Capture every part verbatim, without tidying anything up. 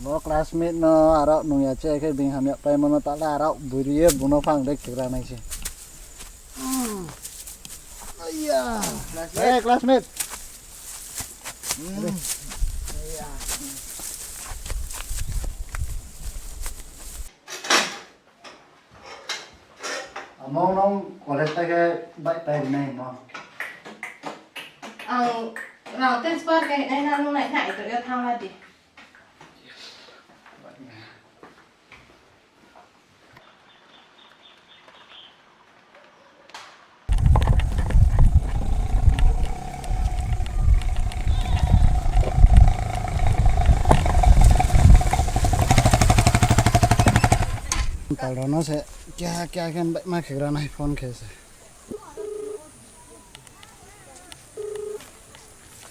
Bo classmate no aro nung ya che khe bini hamya paimo no tala aro buri ye buno phang de khigra nai se. Aya. Classmate. Eh, classmate. Hmm. Aya. Amo nung college ta khe bike pai rinai mo? Ang rang transfer khe nai na nung nai nai to yo thang la di. Pal rao no se keha keha khe bike ma khigra nai phone khe se.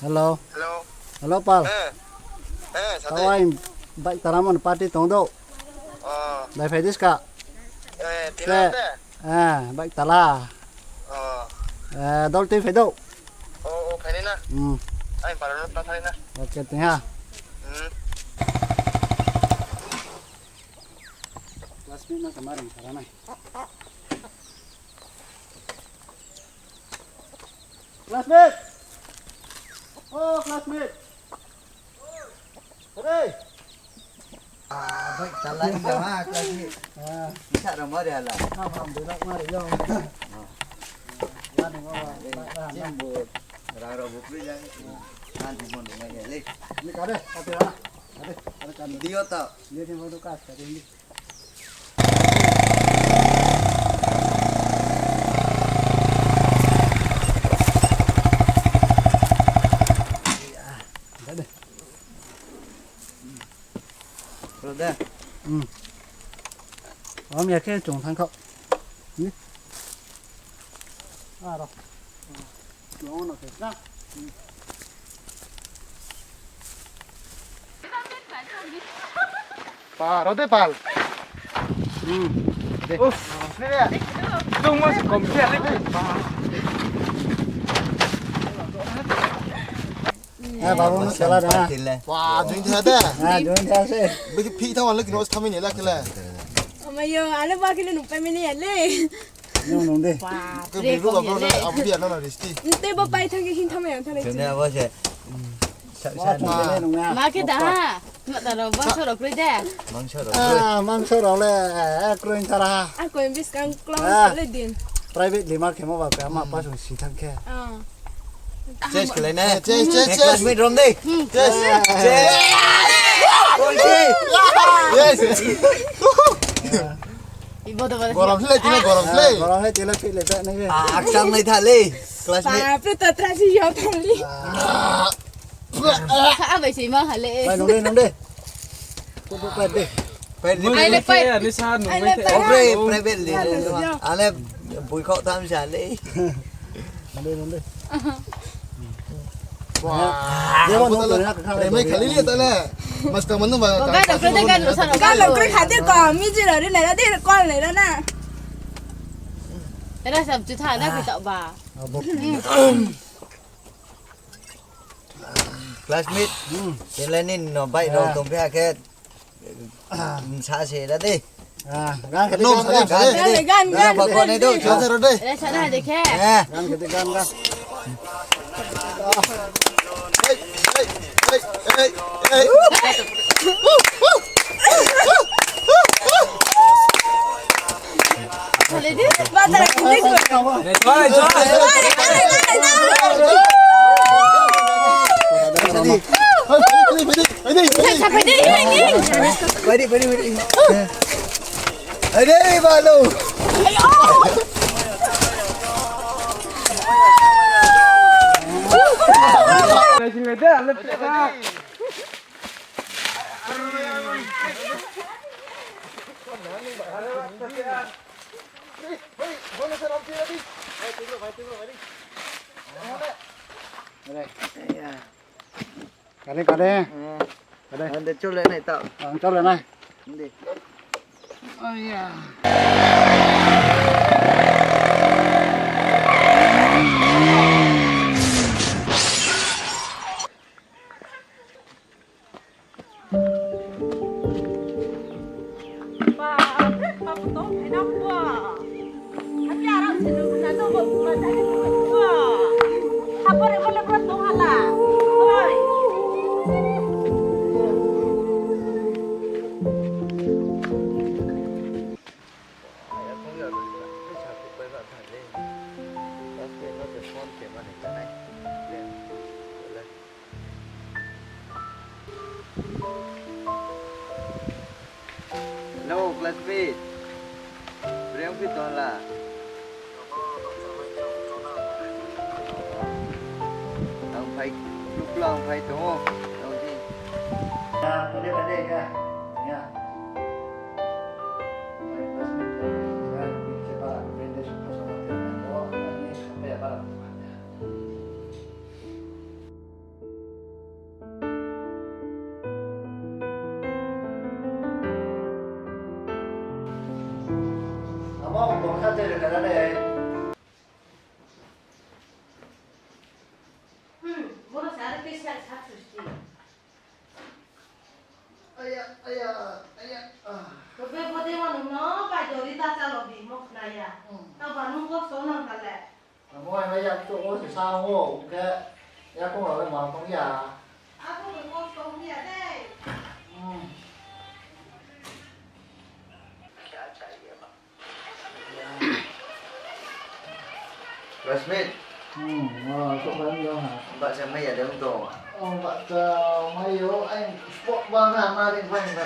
Hello. Hello. Hello, pal. Eh. Eh, sade. Tawai bike tala mon party tong do. Oh. Dai phai diska. Eh, tila te. Eh, bike tala. Oh. Eh, dol tui phai do. Oh, oh, phai na. Hmm. Ai, pal rao no ta phai na. Okay, ting ha. Hmm. Classmate no kamar ring sara nai. Classmate! Oh, classmate! Hore! Ah, bike tala ni jama, classmate. Ah. Bisa rong mari hala. Ham, ham, berak mari jong. Ah. Wani mo, eh, bike tala. Jimbo, rang rao bukri jang. Nanti mo nung mai ya le. Ni kade, kade ha. Kade, kade kade. Dio tau. Dio ni mo tu kas, kade ni. Brother. Hmm. Om ya khe chung thang kho. Ni. Aro. Pal, rode pal. Hmm. Deh. Us, ni deh. Tung mas kom sia ni. Eh, babu no sala dah. Wah, join tha deh. Ah, join tha se. Bagi phi tha wala kino tha mini la kila. Amayo, ale ba kilo nupai mini ya le. Nung nung de. Wah, ke pre biru kom ba ya bro le. Abu dia no na risti. Nte bo pai thang ke hin thang ya thang le. Jone abo se. Sa, sa, nung de nung na. Ma ke da. Ma ta ro bangso ro kroi de. Bangso ro kroi. Ah, bangso ro le, eh, kroi thara. A ko bis kang klong le din. Private lima khemo ba ka ma pa sung si thang khe. Ah. Chase khlai na. Chase, chase, chase. Classmate rom de. Chase. Chase. Yes. Ibo do bada. Gorom khlai, tini gorom khlai. Gorom khlai, tini khlai le ta nai. Aksam nai tha le. Classmate. Bapre, to tra si yo thang li. Kha bai se ma ha le. Bai nung de, nung de. Pai de. Pai de. Ai le pai. Ani sa nung pai de. Obre, private le. Ale bui khau tham sa le. Nung de, nung de. Wah. Dia ba nung de na kha. Mai khali le ta le. Mas ka manu ba. Ga lo kre de, ga lo sa lo. Ga lo kre khatir ko, mi ji lo ri le ra de ko le ra na. Era sab chu tha na ki ta ba. Classmate, hmm. Kela ni no bai rao tong phi ha khe, sa se ra de. Ah, gan khe de, no, gan, gan, gan, gan, gan. Gan khe de, gan, gan. Gan khe de, gan, gan. Hey, hey, hey, hey, hey. Ade, balu. Kade, kade. Kade. Ande chole nai ta. Ang chole nai. Ande. Oh ya. Hello, classmate. Breng phi tong la? Ang phai, kluk kluk ang phai tong ou. Ang di. Ya, pade pade ya. Ya. Amo, bung kha tei reka na dei. Hmm, bono sa are tei sa, sa susti. Aya, aya, aya, ah. Tobe bode wano no bai dori ta chalo bi mo khna ya. Hmm. Tao ba nung kosto nang kha le. Amo ai mai yak to o se sa o, ke yak ko le ma tong ya. Abo ke kosto ya dei. Hmm. Classmate. Hmm, wah, sok bai yo ha. Bahcha mai ya dei tong. Oh, bahcha mai yo, ai, sport bang ha, ma ring bai ba.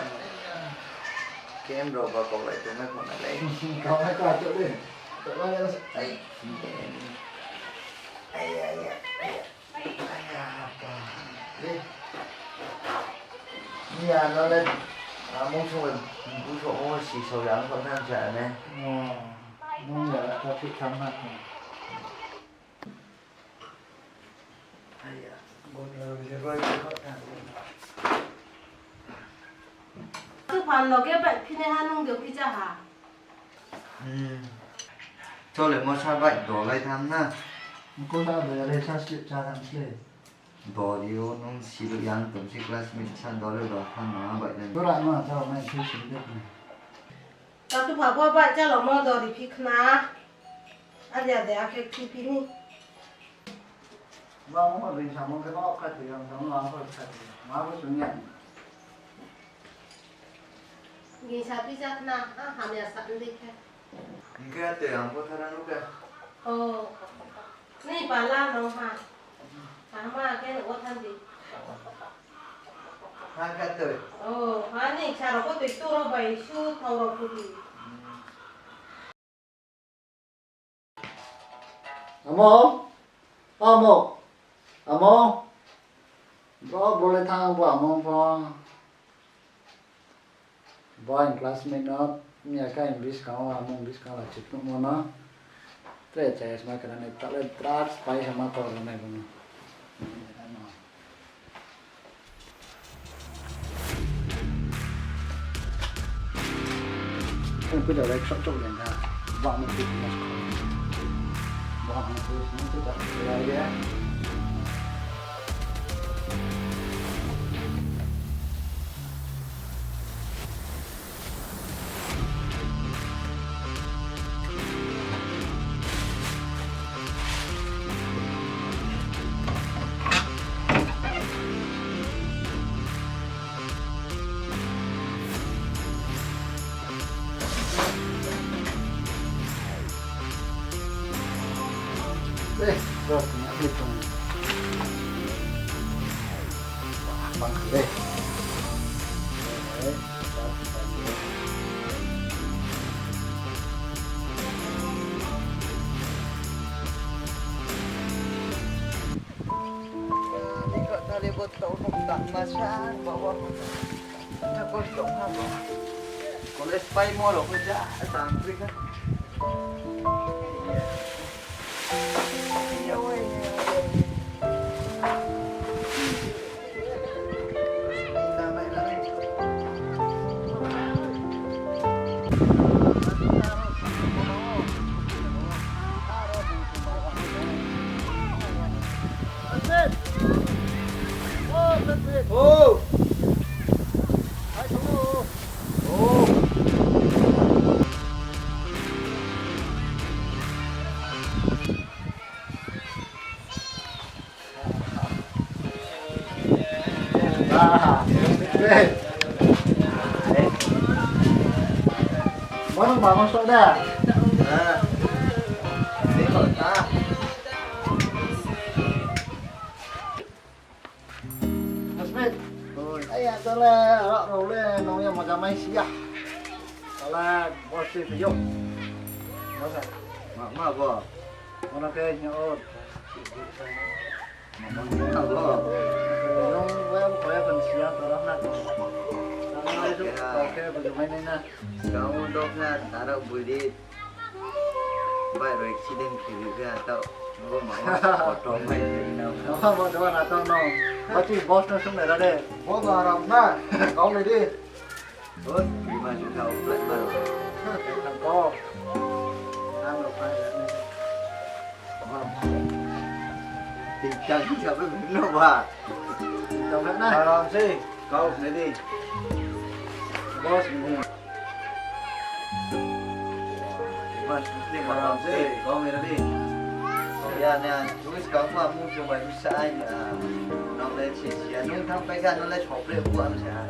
Kem rao ba kau lai tong mai khna lai. Kau mai ka to dei. To bai ya. Ai. Ai, ai, ai, ai. Ai ya, apa. Eh. Ni ya no le, ah, mung sung, mung sung, mung si sau yang kau tang sa ne. Oh, mung ya la ta phi tham ha. Ai ya, bon ya le roi kau tang. Tu pan lo ke bai phine ha nung de phi cha ha. Hmm. Chole mo sa bai do lai tham na. Ko sa do ya le sa slip cha tham slip. Dori o nung siruh yang tong si classmate sa dori do tham na bai lai. Dora no sa mai si si de. Ka tu pha bo bai cha lo mo dori phi khna. Ade ade akhe khi phi ni. Ba mo ring sa mo ke ba kha ti yang sa mo ba kha ti. Ma bo sung yang. Gingsa phi ja khna, a hamya sa ndei khe. Hing khe te ang bo thara nuh khe. O, ni pala no ha. Ang ma khe nuh wo than di. Ha khe te. O, ha ni sa rao pho tui tu rao bai su thau rao phu di. Amo, amo, amo. Bo, bo le thanng bo amo pho. Bo ang classmate no, miya khe ang buskang wo, amo buskang wo la chiknuhmo no. Tre chaya sma khe nani, taoh le drugs pai sama tor nai bo no. Ang pui da lai ksa chok leng kha. Ba mo pui mas kha. Ba mo pui mas kha lai ya. Eh, bos, ni apa itu? Wah, bang kele. Eh, bang kele. Ni kau tali botol nuk tak masan bawa. Takut dong apa? College pai moro kerja, santri kan. Mano mama so da. Asmet. Oi. Aya, Tale, aro rao le nung ya moja mai si ya. Tale, boss si phi yo. Boss, ma, ma bo. Ono ke nyo. Ma, ma, ma bo. Nung ya ko ya kan si ya, tara na ko. Nang ya tu, oke, oke, bujumai nai na. Kau dok na, tara bui di. Bai roi accident khe ri khe atau. Bo ma, auto mai ri na. Bo, bo, bo, na tau no. Bo ti boss no sung le ra de. Bo ba ram na. Kau le di. Bo, di ma ju kau plat ba. Kau. Ang lo pa. Tingkang siapa no ba. Tingkang na. Aram se. Kau le di. Boss. Mas, ni malam se, kau mera di. Ya, ni, tulis kau ma, mu, cuma bisa aja. Nang le si, si, nung tang pai ka, nang le sopre buat sa.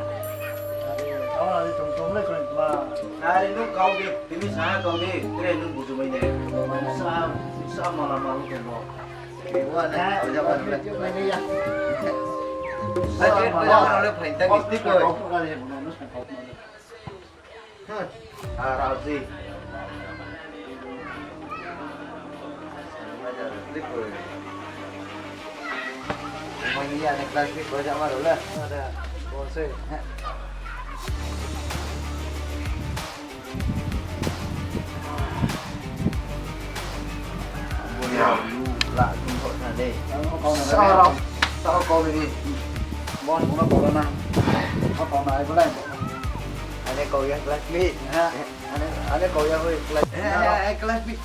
Kau lagi tungtung le kau ma. Hari nung kau di, tini sa kau di, kira nung buju mai ne. Sa, sa malam malam tu mo. Buat ni, kau jangan buat. Ini ya. Lagi kau le paling tak isti kau. Kau kali mana nus kau. Hah, arau si. Mai ni ya, ni class ni ko ja ma ro le. Ada, bo se. Hah. Bo ya, lu, la, tung ko na de. Sa, sa ko ni. Boss, mo na ko na. Ko na, ai ko na. Ane kau ya classmate. Ha, ane, ane kau ya hoi classmate. Eh, eh, eh, classmate.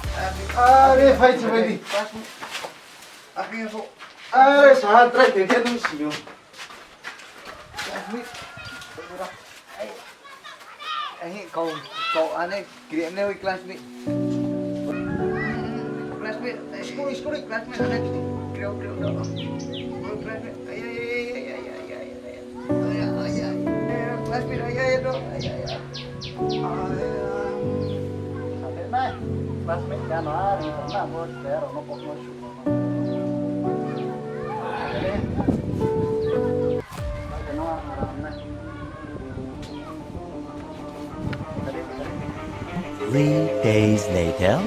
Are, phai se phai di. Classmate. Are, sahan try khe khe nung si yo. Classmate. Ai, kau, kau ane kre ne hoi classmate. Classmate, school, school classmate ane kre, kre, kre. Classmate. Ay, ay, ay, ay, ay, ay, ay. Ay, ay, ay, ay. Classmate, ay, ay, ay, ay, ay. Ay, ay. Classmate, classmate, ya no, ari, na, bo, pero no, no, no. Three days later.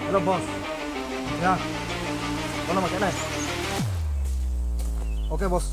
Hello, boss. Ya. Bono ma khe nai? Okay, boss.